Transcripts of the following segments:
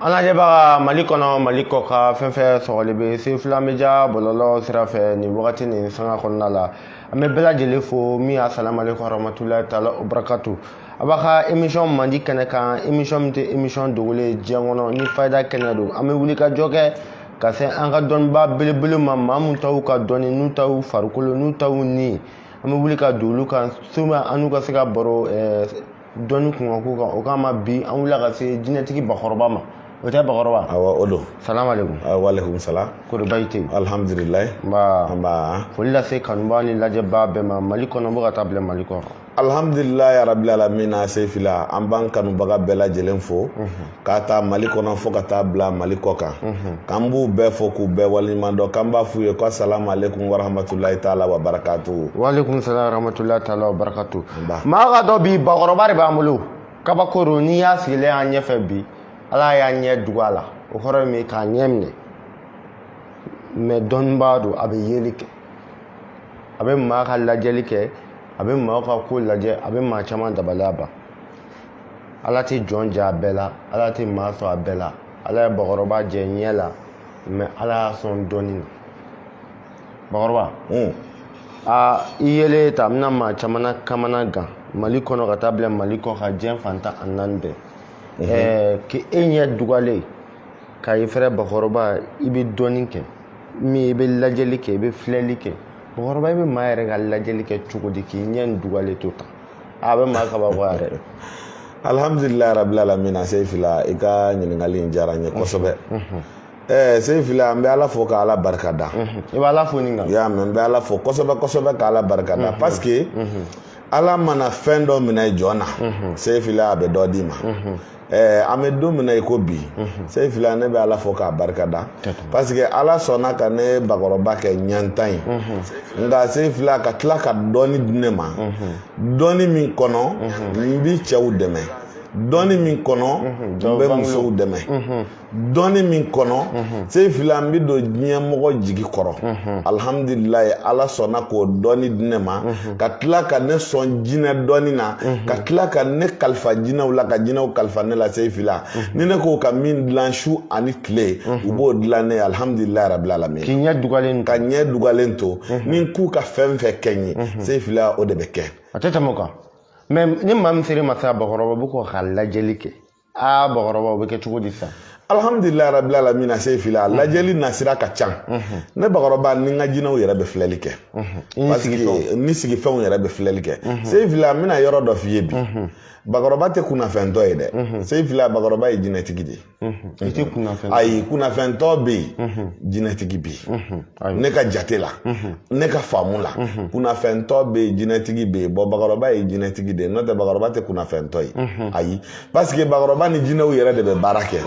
An lajɛbaga Mali kɔnɔ, Mali kɔ kan, fɛn fɛn sɔgɔli bɛ Sefila Media bɔlɔlɔ sira fɛ nin wagati nin sanga kɔnɔna la, an bɛ bɛɛ lajɛlen fo. Min y'a salamu aleykum warahmatulahi taala wa barakatu. A b'a ka émission mandi kɛnɛ kan, émission min tɛ émission dogolen ye diɲɛ kɔnɔ ni fayida kɛnɛ don. An bɛ wuli ka jɔ kɛ ka se an ka dɔnnibaa belebele ma, maa mun taw ka dɔnni n'u taw farikolo n'u taw ni, an bɛ wuli ka don olu kan souvent an n'u ka se ka baro dɔnni kunkanko kan. O kama bi an wulila ka se jinɛtigi bakɔrɔba ma. O tɛ bakɔrɔba? Awɔ, o don. Salamu aleykum. Waaleykum salam. Kori bayi tɛ yen? Alhamdulilayi. Nba. Nba. Foli lase kanubaa ni lajɛbaa bɛɛ ma Mali kɔnɔ, bɛ ka taa bila Mali kɔnɔ. Alhamdulilayi rabil alamina. Sefila, an b'an kanubaga bɛɛ lajɛlen fo k'a ta Mali kɔnɔ fo ka taa bila Mali kɔ kan, k'an b'u bɛɛ fo k'u bɛɛ waleɲuman dɔn, k'an b'a f'u ye ko asalamu aleykum warahmatulahi taala wa barakatu. Waaleykum salam warahmatulahi taala wa barakatu. Maa ka dɔ bi bakɔrɔba de b'an bolo, kabako don. N'i y'a sigilen an ɲɛfɛ bi, Ala y'a ɲɛ dugu a la, o kɔrɔ ye min ye k'a ɲɛ minɛ. Mais dɔnnibaa don, a bɛ yeli kɛ, a bɛ maa ka lajɛli kɛ, a bɛ maaw ka ko lajɛ, a bɛ maa caman dabaliya ban. Ala tɛ jɔn jɛ a bɛɛ la, Ala tɛ maa sɔn a bɛɛ la. Ala ye bakɔrɔba jɛ ɲɛ la, mais Ala y'a sɔn dɔnni na. Bakɔrɔba, aa, i yelen ta, n bɛna maa caman na kamana gan Mali kɔnɔ ka taa bila Mali kɔ kan, diɲɛ fan 14 bɛɛ. K'e ɲɛ dugalen k'a ye fɛrɛ bakɔrɔba, i bɛ dɔnni kɛ min, i bɛ lajɛli kɛ, i bɛ filɛli kɛ. Bakɔrɔba, i bɛ maa yɛrɛ ka lajɛli kɛ cogo di k'i ɲɛ dugalen to tan? A bɛ maa kabakoya dɛ. Alhamdulilayi rabil alamina. Sefila, i ka ɲininkali in diyara n ye kosɛbɛ. Sefila, an bɛ Ala fo ka Ala barika da. I bɛ Ala fo nin kan. I y'a mɛn, n bɛ Ala fo kosɛbɛ kosɛbɛ ka Ala barika da, parce que Ala mana fɛn dɔ minɛ jɔn na, Sefila, a bɛ dɔ d'i ma. An bɛ don min na i ko bi, Sefila, ne bɛ Ala fo k'a barika da, parce que Ala sɔnna ka ne bakɔrɔba kɛ ɲɛntan ye. Nka Sefila, ka tila ka dɔɔni di ne ma, dɔɔni min kɔnɔ n bi cɛw dɛmɛ, dɔɔni min kɔnɔ n bɛ musow dɛmɛ, dɔɔni min kɔnɔ, Sefila, n bɛ don diɲɛ mɔgɔ jigi kɔrɔ. Alhamdulilayi, Ala sɔnna k'o dɔɔni di ne ma, ka tila ka ne sɔn jinɛ dɔɔni na, ka tila ka ne kalifa jinɛw la, ka jinɛw kalifa ne la. Sefila, ni ne ko ka min dilan su ani tile, u b'o dilan ne ye. Alhamdulilayi rabil alamin. K'i ɲɛ dugalen to. Ka ɲɛ dugalen to. Ni n k'u ka fɛn fɛn kɛ n ye, Sefila, o de bɛ kɛ. A tɛ tɛmɛ o kan. Mais ni maa min sera ma sa, bakɔrɔba bɛ kɔ ka lajɛli kɛ, aa bakɔrɔba, o bɛ kɛ cogo di sisan? Alhamdulilayi rabil alamina. Sefila, lajɛli nasira ka ca. Ne bakɔrɔba ni n ka jinɛw yɛrɛ bɛ filɛli kɛ, parce que ni sigifɛnw yɛrɛ bɛ filɛli kɛ. Sefila, n bɛna yɔrɔ dɔ f'i ye bi. Bakɔrɔba tɛ kunnafɛntɔ ye dɛ, Sefila. Bakɔrɔba ye jinɛtigi de ye. I tɛ kunnafɛn? Ayi, kunnafɛntɔ bɛ yen, jinɛtigi bɛ yen. Ne ka jate la, ne ka faamu la, kunnafɛntɔ bɛ yen, jinɛtigi bɛ yen. Bon, bakɔrɔba ye jinɛtigi de ye, n'o tɛ bakɔrɔba tɛ kunnafɛntɔ ye. Ayi, parce que bakɔrɔba ni jinɛw yɛrɛ de bɛ baara kɛ.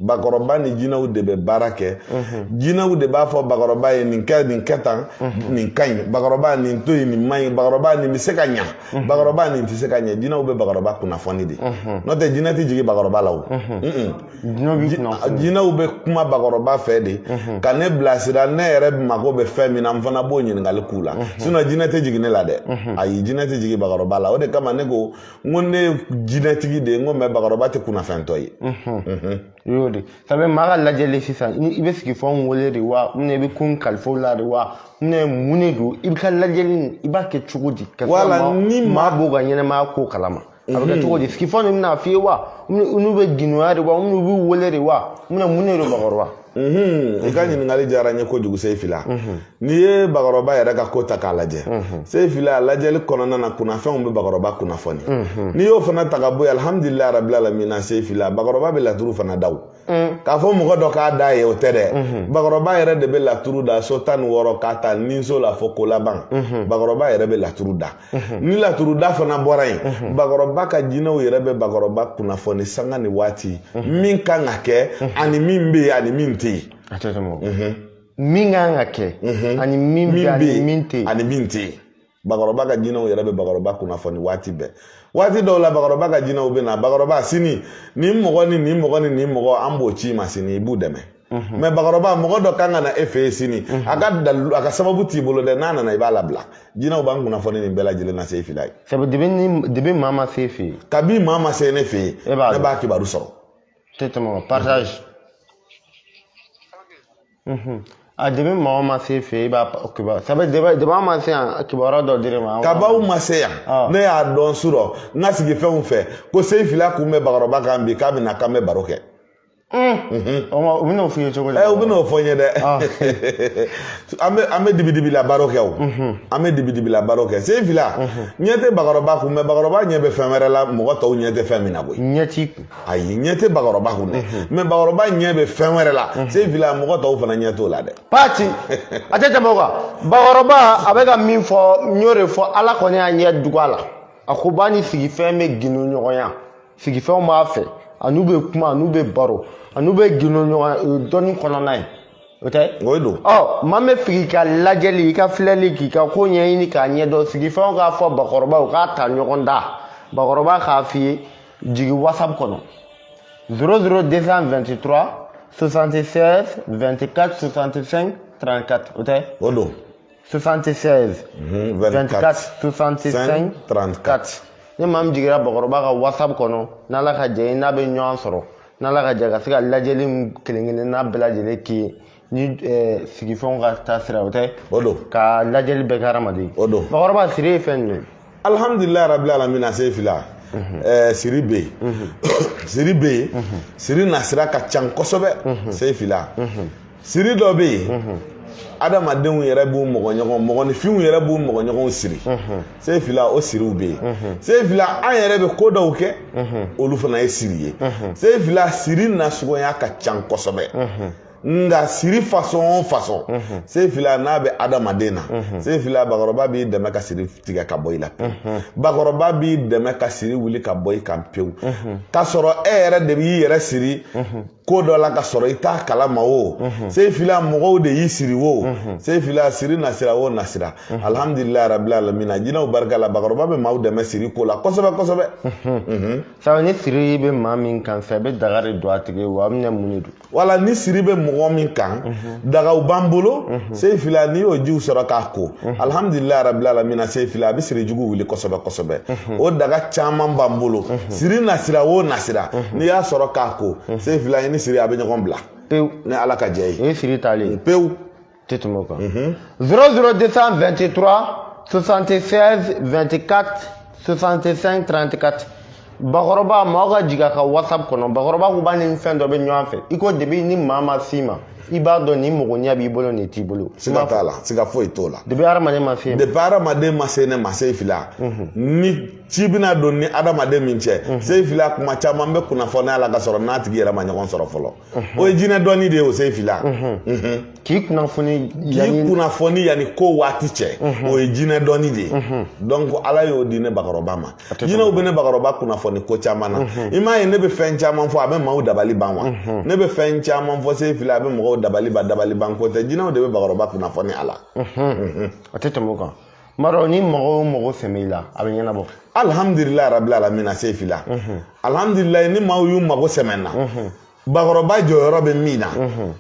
Bakɔrɔba ni jinɛw de bɛ baara kɛ. Jinɛw de b'a fɔ bakɔrɔba ye nin kɛ, nin kɛ tan, nin ka ɲi bakɔrɔba, nin to yen, nin man ɲi bakɔrɔba, nin bɛ se ka ɲa bakɔrɔba, nin tɛ se ka ɲɛ. Jinɛw bɛ bakɔrɔba kunnafoni de, n'o tɛ jinɛ tɛ jigin bakɔrɔba la o. Jinɛw bɛ kuma bakɔrɔba fɛ de ka ne bilasira. Ne yɛrɛ mako bɛ fɛn min na, n fana b'o ɲininkali k'u la. Sinon jinɛ tɛ jigin ne la dɛ. Ayi, jinɛ tɛ jigin bakɔrɔba la. O de kama ne ko n ko ne ye jinɛtigi de ye, n ko mais bakɔrɔba tɛ kunnafɛntɔ ye. I y'o de sabu maa ka lajɛli sisan, i bɛ sigi fɛnw wele de wa, i bɛ kun kalifaw la de wa, mun de don? I bɛ ka lajɛli, i b'a kɛ cogo di? Wala ni maa b'o ka ɲɛnɛmaya ko kalama, a bɛ kɛ cogo di? Sigi fɛnw de bɛna f'i ye wa, n'u bɛ gindoya de wa, n'u b'u wele de wa, mun de don bakɔrɔba? I ka ɲininkali diyara n ye kojugu, Sefila. N'i ye bakɔrɔba yɛrɛ ka ko ta k'a lajɛ, Sefila, a lajɛli kɔnɔna na, kunnafɛnw bɛ bakɔrɔba kunnafoni. N'i y'o fana ta ka bɔ yen, alhamdulilayi rabil alamina, Sefila, bakɔrɔba bɛ laturu fana da o. K'a fɔ mɔgɔ dɔ k'a da ye, o tɛ dɛ. Bakɔrɔba yɛrɛ de bɛ laturu da, so 16 k'a ta ninso la fo ko laban. Bakɔrɔba yɛrɛ bɛ laturu da. Ni laturu da fana bɔra yen, bakɔrɔba ka jinɛw yɛrɛ bɛ bakɔrɔba kunnafoni sanga ni waati, min kan ka kɛ ani min bɛ yen ani min tɛ yen. A tɛ tɛmɛ o. Min kan ka kɛ ani min bɛ yen ani min tɛ yen. Ani min tɛ yen. Bakɔrɔba ka jinɛw yɛrɛ bɛ bakɔrɔba kunnafoni waati bɛɛ. Waati dɔw la, bakɔrɔba ka jinɛw bɛ na: bakɔrɔba, sini nin mɔgɔ ni nin mɔgɔ ni nin mɔgɔ, an b'o ci ma sini, i b'u dɛmɛ. Mais bakɔrɔba, mɔgɔ dɔ kan ka na e fɛ yen sini, a ka dalu, a ka sababu t'i bolo dɛ, n'a nana i b'a labila. Jinɛw b'an kunnafoni nin bɛɛ lajɛlen na, Sefila ye. Sabu debi maa ma se fɛ yen. Kabi maa ma se ne fɛ yen, ne b'a kibaru sɔrɔ. Tɛ tɛmɛ o partage. A depuis mɔgɔ ma se fɛ i b'a kibaru sabu depuis an ma se yan kibaruya dɔ dir'i ma. Kabaw ma se yan. Ne y'a dɔn surɔ n ka sigi fɛnw fɛ ko Seyifila kun bɛ bakɔrɔba kan bi k'a bɛna k'an bɛ baro kɛ. O bɛn'o f'i ye cogo di? U bɛn'o fɔ n ye dɛ. An bɛ dibidibila baro kɛ o. An bɛ dibidibila baro kɛ. Seyifila ɲɛ tɛ bakɔrɔba kun mɛ bakɔrɔba ɲɛ bɛ fɛn wɛrɛ la mɔgɔ tɔw ɲɛ tɛ fɛn min na koyi. Ɲɛ t'i kun. Ayi ɲɛ tɛ bakɔrɔba kun dɛ. Mɛ bakɔrɔba ɲɛ bɛ fɛn wɛrɛ la. Seyifila mɔgɔ tɔw fana ɲɛ t'o la dɛ. Pati a tɛ tɛmɛ o kan. Bakɔrɔba a bɛ ka min fɔ n y'o de fɔ Ala kɔni y'a ɲɛ dugu a la. A ko ba ni sigifɛn bɛ gindo ɲɔgɔnya. Sigifɛnw b'a fɛ. A n'u bɛ kuma a n'u bɛ baro a n'u bɛ gindo ɲɔgɔn dɔnni kɔnɔna ye o tɛ. O don. Ɔ maa min bɛ fɛ k'i ka lajɛli i ka filɛli k'i ka ko ɲɛɲini k'a ɲɛdɔn sigifɛnw k'a fɔ bakɔrɔba u k'a ta ɲɔgɔn da bakɔrɔba k'a f'i ye jigin WhatsApp kɔnɔ 00 223 76 24 65 34 o tɛ. O don. 76 24 65 34. Ni maa min jiginra bakɔrɔba ka WhatsApp kɔnɔ n'Ala ka jɛ ye n'a bɛ ɲɔgɔn sɔrɔ n'Ala ka jɛ ka se ka lajɛli kelen kelenna bɛɛ lajɛlen k'i ye ni sigifɛnw ka taa sira o tɛ. O don. Ka lajɛli bɛɛ kɛ hadamaden. O don. Bakɔrɔba siri ye fɛn jumɛn ye? Alihamdulilayi rabil alamina Seyifila. Siri bɛ yen. Siri bɛ yen. Siri nasira ka ca kosɛbɛ. Seyifila. Siri dɔ bɛ yen. Adamadenw yɛrɛ b'u mɔgɔ ɲɔgɔn mɔgɔninfinw yɛrɛ b'u mɔgɔ ɲɔgɔnw siri. Seyifila o siriw bɛ yen. Seyifila an yɛrɛ bɛ ko dɔw kɛ olu fana ye siri ye. Seyifila siri nasuguya ka ca kosɛbɛ. Nka siri fasɔn o fasɔn. Seyifila n'a bɛ adamaden na. Seyifila bakɔrɔba b'i dɛmɛ ka siri tigɛ ka bɔ i la pewu. Bakɔrɔba b'i dɛmɛ ka siri wuli ka bɔ i kan pewu. K'a sɔrɔ e yɛrɛ de b'i yɛrɛ siri. Ko dɔ la ka sɔrɔ i t'a kalama o. Seyifila mɔgɔw de y'i siri o. Seyifila siri nasira o nasira. Alihamdulilayi rabil alamina jinɛw barika la bakɔrɔba bɛ maaw dɛmɛ siri ko la kosɛbɛ kosɛbɛ. Sabu ni siri bɛ maa min kan fɛ a bɛ daga de don a tigi wa a bɛna mun de don? Wala ni siri bɛ mɔgɔ min kan dagaw b'an bolo. Seyifila n'i y'o jiw sɔrɔ k'a ko. Alihamdulilayi rabil alamina Seyifila a bɛ siri jugu wuli kosɛbɛ kosɛbɛ. O daga caman b'an bolo. Siri nasira o nasira n'i y'a sɔrɔ k'a ko. Seyifila ni siri a bɛ ɲɔgɔn bila. Pewu. Ni Ala ka jɛ ye. O ye siri taalen ye. Pewu. Tɛ tɛmɛ o kan. 00 223 76 24 65 34. Bakɔrɔba maaw ka jigin a ka WhatsApp kɔnɔ bakɔrɔba ko b'a ni fɛn dɔ bɛ ɲɔgɔn fɛ i ko depuis ni maa ma s'i ma i b'a dɔn nin mɔgɔɲɛ b'i bolo nin t'i bolo. Siga t'a la siga foyi t'o la. Depuis hadamaden ma se. Depuis hadamaden ma se ne ma Seyifila. Ni ci bɛna don ni hadamaden min cɛ. Seyifila kuma caman bɛ kunnafoniya la ka sɔrɔ n'a tigi yɛrɛ ma ɲɔgɔn sɔrɔ fɔlɔ. O ye jinɛ dɔnni de ye o Seyifila. K'i kunnafoni yanni k'i kunnafoni yanni ko waati cɛ. O ye jinɛ dɔnni de ye. Donc Ala y'o di ne bakɔrɔba ma. Jinɛw bɛ ne bakɔrɔba kunnafoni ko caman na. I m'a ye ne bɛ fɛn caman fɔ a bɛ maaw dabali ban wa. Ne bɛ fɛn caman fɔ Seyifila a bɛ mɔgɔw dabali ban dabali ban ko tɛ jinɛw de bɛ bakɔrɔba kunnafoni a la. A tɛ tɛmɛ o kan. Maro ni mɔgɔ o mɔgɔ sɛmɛ i la a bɛ ɲɛnabɔ. Alihamdulilayi rabil alamina Seyifila. Alihamdulilayi ni maaw y'u mago sɛmɛ na. Bakɔrɔba jɔyɔrɔ bɛ min na.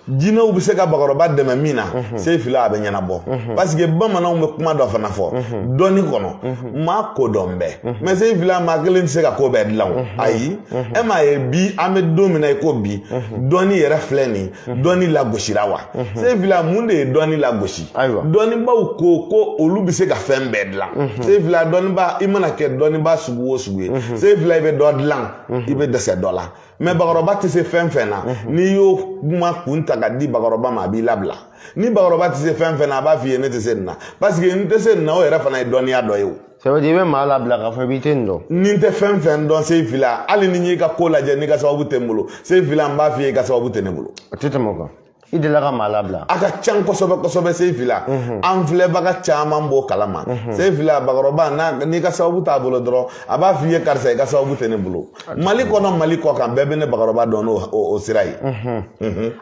Jinɛw bɛ se ka bakɔrɔba dɛmɛ min na. Seyifila a bɛ ɲɛnabɔ. Parce que bamananw bɛ kuma dɔ fana fɔ. Dɔnni kɔnɔ maa ko dɔn bɛɛ. Mais Seyifila maa kelen tɛ se ka ko bɛɛ dilan o. Ayi e m'a ye bi an bɛ don min na i ko bi dɔnni yɛrɛ filɛ nin dɔnni lagosira wa. Seyifila mun de ye dɔnni lagosi? Dɔnnibaw ko olu bɛ se ka fɛn bɛɛ dilan. Seyifila dɔnniba i mana kɛ dɔnniba sugu o sugu ye. Seyifila i bɛ dɔ dilan i bɛ dɛsɛ dɔ la. Mais bakɔrɔba tɛ se fɛn fɛn na n'i y'o kuma kun ta ka di bakɔrɔba ma a b'i labila ni bakɔrɔba tɛ se fɛn fɛn na a b'a f'i ye ne tɛ se nin na parce que n tɛ se nin na o yɛrɛ fana ye dɔnniya dɔ ye o. Ça veut dire i bɛ maa labila k'a fɔ i tɛ nin dɔn. Ni n tɛ fɛn fɛn dɔn Seyifila hali ni n y'i ka ko lajɛ n'i ka sababu tɛ n bolo Seyifila n b'a f'i ye i ka sababu tɛ ne bolo. O tɛ tɛmɛ o kan. I delila ka maa labila. A ka ca kosɛbɛ kosɛbɛ Seyifila. An filɛbaga caman b'o kalama. Seyifila bakɔrɔba n'i ka sababu t'a bolo dɔrɔn a b'a f'i ye karisa i ka sababu tɛ ne bolo. Mali kɔnɔ Mali kɔ kan bɛɛ bɛ ne bakɔrɔba dɔn n'o sira ye.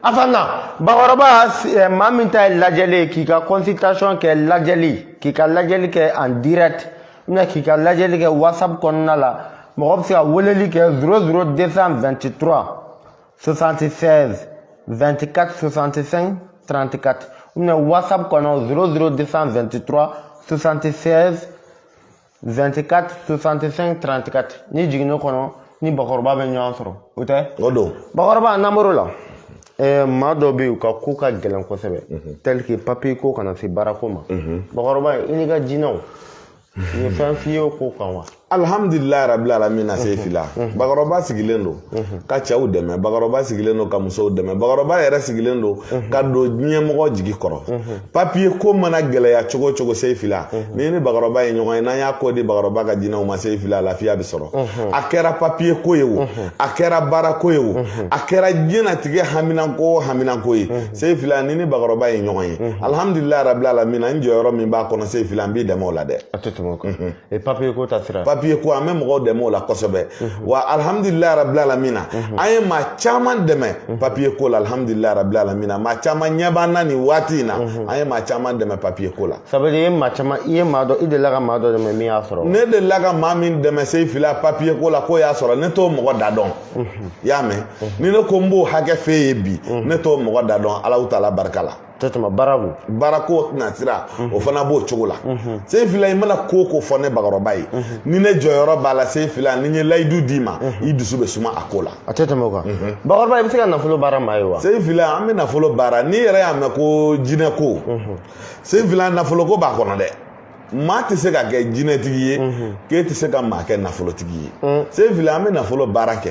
A faamuna bakɔrɔba maa min ta ye lajɛli ye k'i ka consultation kɛ lajɛli k'i ka lajɛli kɛ en direct ou bien k'i ka lajɛli kɛ WhatsApp kɔnɔna la mɔgɔ bɛ se ka weleli kɛ 00 223 76 24 65 34 ou bien WhatsApp kɔnɔ 00 223 76 24 65 34 ni jiginn'o kɔnɔ Ni bakɔrɔba bɛ ɲɔgɔn sɔrɔ o tɛ? O don. Bakɔrɔba n'an bɔr'o la, maa dɔ bɛ yen u ka ko ka gɛlɛn kosɛbɛ, tel que papier ko kana se baarako ma. Bakɔrɔba, i n'i ka jinɛw u ye fɛn f'i ye o ko kan wa? Alhamdulilayi rabil alamina. Seyifila, bakɔrɔba sigilen don ka cɛw dɛmɛ, bakɔrɔba sigilen don ka musow dɛmɛ, bakɔrɔba yɛrɛ sigilen don ka don diɲɛmɔgɔ jigi kɔrɔ. Papiye ko mana gɛlɛya cogo o cogo, Seyifila, ni ni bakɔrɔba ye ɲɔgɔn ye, n'an y'a ko di bakɔrɔba ka jinɛw ma, Seyifila, lafiya bɛ sɔrɔ. A kɛra papiye ko ye o, a kɛra baara ko ye o, a kɛra diɲɛnatigɛ haminanko o haminanko ye, Seyifila, ni ni bakɔrɔba ye ɲɔgɔn ye, alhamdulilayi rabil alamina, n jɔyɔrɔ min b'a kɔnɔ, Seyifila, n b'i dɛmɛ o la dɛ. A tɛ tɛmɛ o kan. Papiye ko ta sira. Papiye ko, an bɛ mɔgɔw dɛmɛ o la kosɛbɛ wa. Alhamdulilayi rabil alamina, an ye maa caman dɛmɛ papiye ko la. Alhamdulilayi rabil alamina, maa caman ɲɛ b'an na nin waati in na, an ye maa caman dɛmɛ papiye ko la. Ça veut dire i ye maa caman, i ye maa dɔ, i delila ka maa dɔ dɛmɛ min y'a sɔrɔ? Ne delila ka maa min dɛmɛ, Seyifila, papiye ko la, k'o y'a sɔrɔ, ne t'o mɔgɔ da dɔn. I y'a mɛn? Ni ne ko n b'o hakɛ f'e ye bi, ne t'o mɔgɔ da dɔn. Alahu taala barika la. Tɛ tɛmɛ baara ko. Baarako nasira, o fana b'o cogo la. Seyifila, i mana ko o ko fɔ ne bakɔrɔba ye, ni ne jɔyɔrɔ b'a la, Seyifila, ni n ye layidu d'i ma, i dusu bɛ suma a ko la. A tɛ tɛmɛ o kan. Bakɔrɔba, i bɛ se ka nafolo baara maa ye wa? Seyifila, an bɛ nafolo baara. N'i yɛrɛ y'a mɛn ko jinɛ ko, Seyifila, nafolo ko b'a kɔnɔ dɛ. Maa tɛ se ka kɛ jinɛtigi ye k'e tɛ se ka maa kɛ nafolotigi ye. Seyifila, an bɛ nafolo baara kɛ.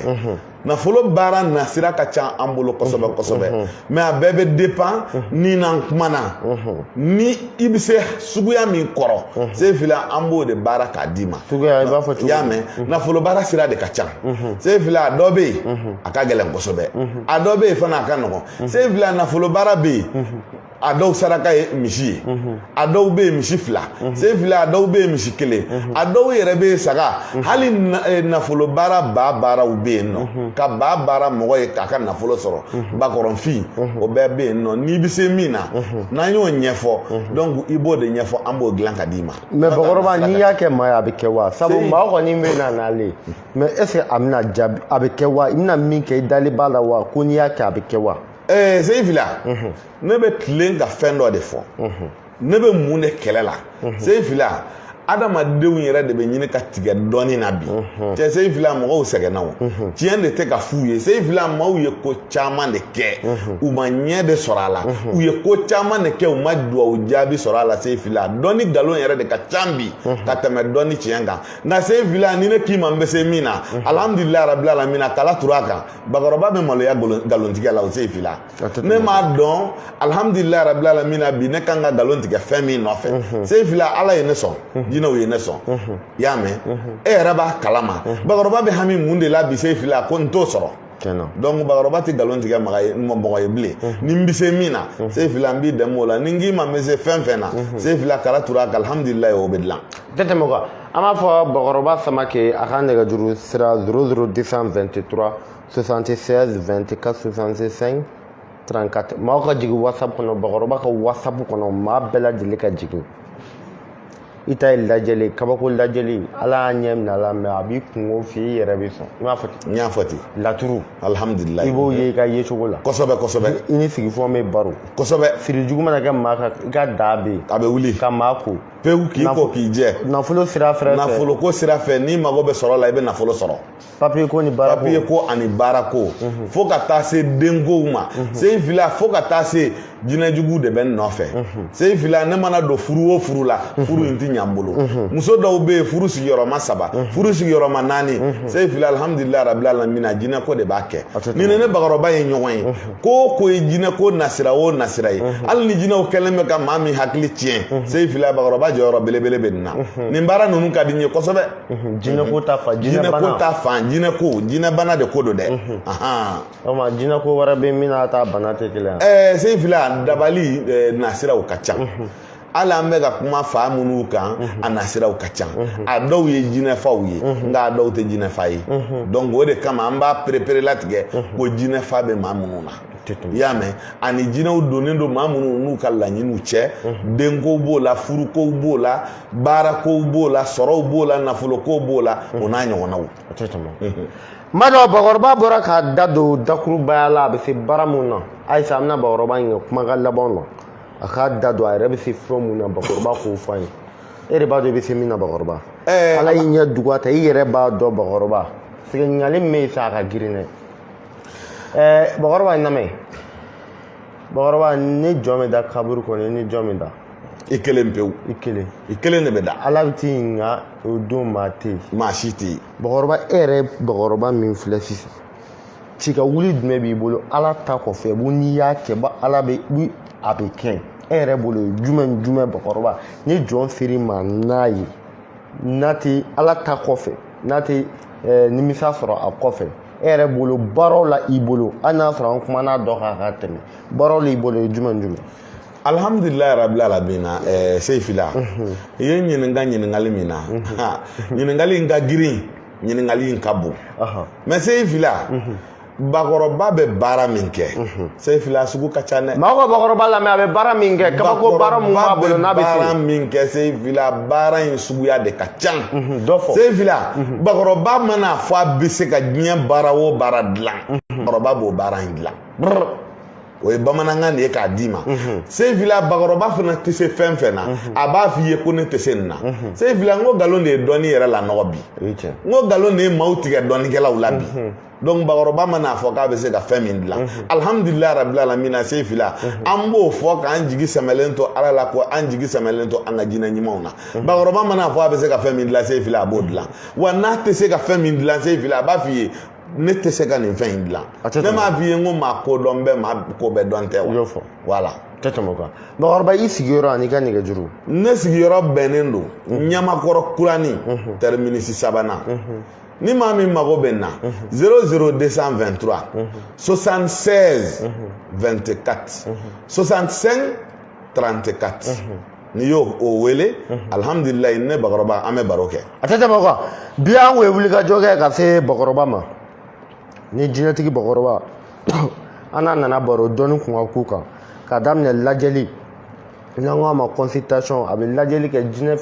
Nafolo baara nasira ka ca an bolo kosɛbɛ kosɛbɛ, mais a bɛɛ bɛ dépend ni n'an kumana, ni i bɛ se suguya min kɔrɔ, Seyifila, an b'o de baara k'a d'i ma. Suguya, i b'a fɔ cogo? I y'a mɛn? Nafolo baara sira de ka ca, Seyifila. A dɔ bɛ yen, a ka gɛlɛn kosɛbɛ. A dɔ bɛ yen fana, a ka nɔgɔn. Seyifila, nafolo baara bɛ yen, a dɔw saraka ye misi ye, a dɔw bɛ yen misi 2, Seyifila, a dɔw bɛ yen misi 1, a dɔw yɛrɛ bɛ yen saga. Hali nafolo baara ba baaraw bɛ yen nɔ, ka ba baara mɔgɔ ye k'a ka nafolo sɔrɔ, bakɔrɔnfin, o bɛɛ bɛ yen nɔ. N'i bɛ se min na, n'an y'o ɲɛfɔ, donc i b'o de ɲɛfɔ, an b'o dilan ka d'i ma. Mais bakɔrɔba, n'i y'a kɛ maa ye, a bɛ kɛ wa? Sabu maa kɔni bɛ na n'ale, mais est ce que a bɛna jaabi, a bɛ kɛ wa? I bɛna min kɛ, i dalen b'a la wa, ko n'i y'a kɛ a bɛ kɛ wa? Seyifila, ne bɛ tilen ka fɛn dɔ de fɔ. Ne bɛ mun de kɛlɛ la, Seyifila? Adamadenw yɛrɛ de bɛ ɲini ka tigɛ dɔɔni na bi. Cɛ, Seyifila, mɔgɔw sɛgɛnna o, tiɲɛ de tɛ ka f'u ye. Seyifila, maaw ye ko caman de kɛ, u ma ɲɛ de sɔrɔ a la. U ye ko caman de kɛ, u ma duwawu jaabi sɔrɔ a la. Seyifila, dɔnni nkalon yɛrɛ de ka ca bi ka tɛmɛ dɔnni tiɲɛ kan. Nka Seyifila, ni ne k'i ma n bɛ se min na, alhamdulilayi rabil alamina, kala turu a kan. Bakɔrɔba bɛ maloya nkalontigɛ la o. Seyifila, ne m'a dɔn, alhamdulilayi rabil alamina, bi ne kan ka nkalon tigɛ fɛn min nɔfɛ, Seyifila, Ala ye ne sɔn, jinɛw ye ne sɔn. I y'a mɛn? E yɛrɛ b'a kalama, bakɔrɔba bɛ hami mun de la bi, Seyifila, ko n t'o sɔrɔ. Donc bakɔrɔba tɛ nkalon tigɛ mɔgɔ ye bilen. Ni n bɛ se min na, Seyifila, n b'i dɛmɛ o la. Ni n k'i ma n bɛ se fɛn fɛn na, Seyifila, kala turu a kan, alhamdulilayi, o bɛ dilan. Tɛ tɛmɛ o kan. An b'a fɔ bakɔrɔba Samake a ka nɛgɛjuru sira 00 223 76 24 65 34. Maaw ka jigin WhatsApp kɔnɔ, bakɔrɔba ka WhatsApp kɔnɔ, maa bɛɛ lajɛlen ka jigin. I ta ye lajɛli, kabako lajɛli, Ala y'a ɲɛ minɛ a la, mais a b'i kungo f'i ye, i yɛrɛ bɛ sɔn. I m'a fɔ ten? N y'a fɔ ten. Laturu. Alhamdulilayi. I b'o ye i ka yecogo la. Kosɛbɛ kosɛbɛ. I ni sigifɛnw bɛ baro. Kosɛbɛ. Siri jugu mana kɛ maa kan, i ka daa bɛ yen. A bɛ wuli. Ka maa ko. Pewu, k'i ko k'i jɛ. Nafolo sira fɛ. Nafolo ko sira fɛ, n'i mago bɛ sɔrɔ la, i bɛ nafolo sɔrɔ. Papiye ko ni baara ko. Papiye ko ani baara ko. Fo ka taa se denkow ma. Seyifila, fo ka taa se jinɛjugu de bɛ n nɔfɛ. Seyifila, ne mana don furu o furu la, furu in ti ɲa n bolo. Muso dɔw bɛ yen, furu sigiyɔrɔma 3, furu sigiyɔrɔma 4. Seyifila, alhamdulilayi rabil alamina, jinɛ ko de b'a kɛ. Ni ne bakɔrɔba ye ɲɔgɔn ye, ko o ko ye jinɛ ko nasira o nasira ye, hali ni jinɛw kɛlen bɛ ka maa min hakili tiɲɛ, Seyifila, bakɔrɔba jɔyɔrɔ belebele bɛ nin na. Nin baara ninnu ka di n ye kosɛbɛ. Jinɛ ko ta fan, jinɛ ko ta fan, jinɛ ko, jinɛ bana de ko don dɛ. O ma jinɛ ko wɛrɛ bɛ min n'a ta bana tɛ kelen ye. Seyifila, dabali nasiraw ka ca. Hali an bɛ ka kuma fa minnu kan, a nasiraw ka ca. A dɔw ye jinɛfaw ye, nka a dɔw tɛ jinɛfa ye. Donc o de kama an b'a perepere latigɛ ko jinɛfa bɛ maa minnu na. I y'a mɛn? Ani jinɛw donnen don maa minnu n'u ka laɲiniw cɛ, denkow b'o la, furukow b'o la, baarakow b'o la, sɔrɔw b'o la, nafolokow b'o la, o n'a ɲɔgɔnnaw. N b'a dɔn bakɔrɔba bɔra k'a da don dakurubaya la, a bɛ se baara mun na. Ayisa, an bɛna bakɔrɔba in kɛ kumakan laban na, a k'a da don a yɛrɛ bɛ se fɛn mun na, bakɔrɔba k'o fɔ an ye. E de b'a dɔn i bɛ se min na, bakɔrɔba. Ala y'i ɲɛ dugu ta, i yɛrɛ b'a dɔn, bakɔrɔba. Parce que ɲininkali min bɛ yen sa, a ka girin dɛ. Bakɔrɔba n lamɛn. Bakɔrɔba, ni jɔn bɛ da kaburu kɔnɔ, ni jɔn bɛ da? I kelen pewu. I kelen. I kelen de bɛ da. Ala bɛ t'i ɲininka o don, maa tɛ yen. Maa si tɛ yen. Bakɔrɔba, e yɛrɛ bakɔrɔba min filɛ sisan, ci ka wuli jumɛn b'i bolo Ala ta kɔfɛ, bu n'i y'a kɛ ba Ala bɛ a bɛ kɛ e yɛrɛ bolo jumɛn jumɛn? Bakɔrɔba, ni jɔn ser'i ma n'a ye, n'a tɛ Ala ta kɔfɛ, n'a tɛ nimisa sɔrɔ a kɔfɛ, e yɛrɛ bolo baaraw la i bolo, hali n'a sɔrɔ an kumana dɔ kan ka tɛmɛ, baaraw la i bolo ye jumɛn jumɛn? Alhamdulilayi rabil alamina. Seyfila, i ye n ɲininka ɲininkali min na, ɲininkali in ka girin, ɲininkali in ka bon. Mais Seyfila, bakɔrɔba bɛ baara min kɛ, Seyfila, sugu ka ca dɛ. Maaw ka bakɔrɔba lamɛn, a bɛ baara min kɛ, kabako baara mun b'a bolo n'a bɛ se. Baara min kɛ, Seyfila, baara in suguya de ka ca. Dɔ fɔ. Seyfila, bakɔrɔba mana fɔ a bɛ se ka diɲɛ baara o baara dilan, bakɔrɔba b'o baara in dilan. O ye bamanankan de ye k'a d'i ma. Seyfila, bakɔrɔba fana tɛ se fɛn fɛn na, a b'a f'i ye ko ne tɛ se nin na. Seyfila, n ko nkalon de ye dɔnni yɛrɛ lanɔgɔ bi. N ko nkalon de ye maaw tigɛ dɔnnikɛlaw la bi. Donc bakɔrɔba mana fɔ k'a bɛ se ka fɛn min dilan, alhamdulilayi rabil alamina, Seyfila, an b'o fɔ k'an jigi sɛmɛlen to Ala la, ko an jigi sɛmɛlen to an ka jinɛ ɲumanw na. Bakɔrɔba mana fɔ a bɛ se ka fɛn min dilan, Seyfila, a b'o dilan. Wa n'a tɛ se ka fɛn min dilan, Seyfila, a b'a f'i ye ne tɛ se ka nin fɛn in dilan. Ne m'a f'i ye n ko maa ko dɔn bɛ maa ko bɛɛ dɔn tɛ wa? Voilà. Tɛ tɛmɛ o kan. Bakɔrɔba, i sigiyɔrɔ ani ka nɛgɛjuru. Ne sigiyɔrɔ bɛnnen don Ɲamakɔrɔ Kurani, terminus sabanan. Ni maa min mago bɛ n na, 00223 76 24 65 34. N'i y'o o wele, alhamdulilayi, ne bakɔrɔba, an bɛ baro kɛ. A tɛ tɛmɛ o kan. Bi an kun ye wulikajɔ kɛ ka se bakɔrɔba ma. Ni jinɛtigi bakɔrɔba, an n'a nana baro dɔnni kun ka k'u kan, k'a daminɛ lajɛli, n'an ko a ma consultation, a bɛ lajɛli kɛ, jinɛ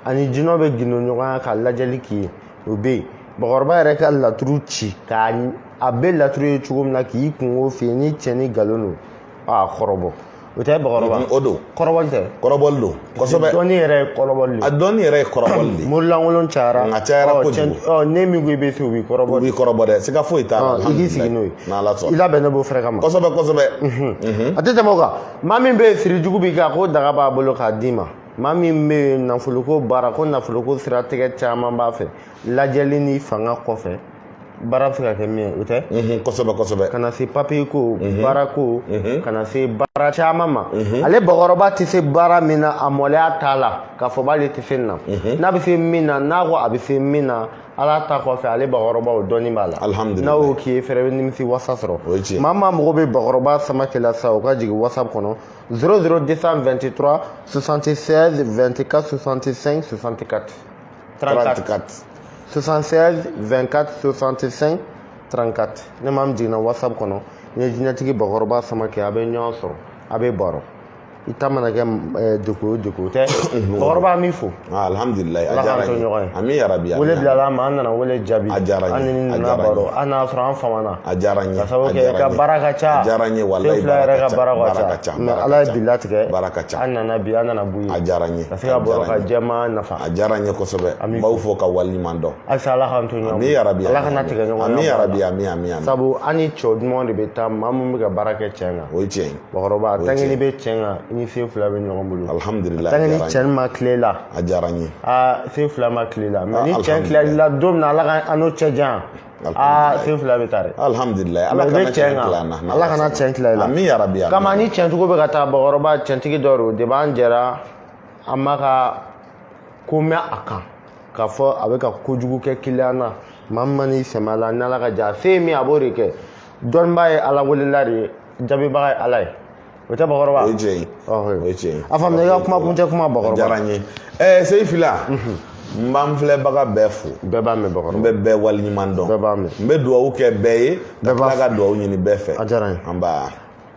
ani jinɛ bɛ gindo ɲɔgɔnya ka lajɛli k'i ye, o bɛ yen. Bakɔrɔba yɛrɛ ka laturu ci k'a a bɛ laturu ye cogo min na k'i kungo f'i ye, ni cɛn ni nkalon don, a kɔrɔbɔ. O tɛ bakɔrɔba? O don. Kɔrɔbɔli tɛ? Kɔrɔbɔli don kosɛbɛ. Dɔnni yɛrɛ ye kɔrɔbɔli de. A dɔnni yɛrɛ ye kɔrɔbɔli de. Morilankolon cayara. A cayara kojugu. Ne min ko i bɛ se, o b'i kɔrɔbɔ. O b'i kɔrɔbɔ dɛ, siga foyi t'a la. I k'i sigi n'o ye. N'Ala sɔnna. I labɛnnen b'o fɛrɛ kama. Kosɛbɛ kosɛbɛ. A tɛ tɛmɛ o kan. Maa min bɛ yen, siri jugu b'i kan, ko daga b'a bolo k'a d'i ma. Maa min bɛ yen, nafoloko baara, ko nafoloko siratigɛ caman b'a fɛ, lajɛli ni fanga kɔfɛ, baara bɛ se ka kɛ min ye, o tɛ? Kosɛbɛ kosɛbɛ. Ka na se papiye ko, baara ko, ka na se baara caman ma. Ale bakɔrɔba tɛ se baara min na, a mɔlɛya t'a la k'a fɔ b'ale tɛ se nin na. N'a bɛ se min na, n'a ko a bɛ se min na, Ala ta kɔfɛ, ale bakɔrɔba o dɔnni b'a la. Alhamdulilayi. N'a y'o k'i ye fɛrɛ, bɛ nimisi wasa sɔrɔ. O ye tiɲɛ. Maa maa mago bɛ bakɔrɔba Samakɛ la sisan, o ka jigin WhatsApp kɔnɔ 00223 76 24 65 64 34. 76 24 65 34. Ne maa min jiginna WhatsApp kɔnɔ, ni ye jinɛtigi bakɔrɔba Samakɛ, a bɛ ɲɔgɔn sɔrɔ, a bɛ baro. I ta mana kɛ degun o degun tɛ. Bakɔrɔba, an b'i fo. Alhamdulilayi, a diyara n ye. Ami yarabi. Wele bilala an ma, an nana wele jaabi. A diyara n ye. An ni nana baro, an n'a sɔrɔ an famana. A diyara n ye. Ka sababu kɛ i ka baara ka ca. A diyara n ye walayi. Fila yɛrɛ ka baara ka ca. Mais Ala ye bi latigɛ. Baara ka ca. An nana bi, an nana b'u ye. A diyara n ye. Ka se ka baro ka jɛma nafa. A diyara n ye kosɛbɛ. N b'aw fo ka waleɲuman dɔn. Halisa Ala k'an to ɲɔgɔn. Ami yarabi. Ala kana tigɛ ɲɔgɔn na. Ami yarabi, ami ami ami. Sabu an ni cɛ dumanw de bɛ taa, maa min bɛ ka baara kɛ tiɲɛ kan. O ye tiɲɛ ye. Bakɔrɔba, tant que n'i bɛ tiɲɛ kan, i ni sen fila bɛ ɲɔgɔn bolo. Alhamdulilayi. Tant que ni cɛn ma tile la. A diyara n ye. Aa, sen fila ma tile la. Mais ni cɛn tilali la don min na, Ala ka an n'o cɛ jan. Aa, sen fila bɛ taa dɛ. Alhamdulilayi. Ala kana cɛn tila an na. Ala kana cɛn tila i la. Ami yarabi. Kama ni cɛncogo bɛ ka taa, bakɔrɔba, cɛntigi dɔ don, depi an jɛra, an ma ka ko mɛn a kan k'a fɔ a bɛ ka kojugu kɛ kiliyan na. Maa min man'i sɛmɛ a la, n'Ala ka ja, se ye min ye, a b'o de kɛ. Dɔnnibaa ye Ala welela de ye, jaabibaga ye Ala ye. O tɛ bakɔrɔba? O ye tiɲɛ ye. O ye tiɲɛ ye. A faamuya, i ka kuma kuncɛ kuma bakɔrɔba. A diyara n ye. Seyfila, n b'an filɛbaga bɛɛ fo. Bɛɛ b'a mɛn bakɔrɔba. N bɛ bɛɛ waleɲuman dɔn. Bɛɛ b'a mɛn. N bɛ dugawu kɛ bɛɛ ye. Ka tila ka dugawu ɲini bɛɛ fɛ. A diyara n ye. Anba.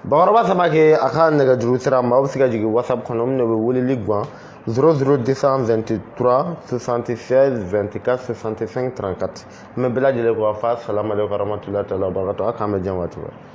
Bakɔrɔba Samakɛ, a ka nɛgɛjuru sira, maaw bɛ se ka jigin WhatsApp kɔnɔ, min bɛ weleli gan 00223 76 24 65 34. N bɛ bɛɛ lajɛlen ko a fa salamu aleykum warahmatulahi taala wabarakatuh. A k'an bɛn diɲɛ waati wɛrɛ.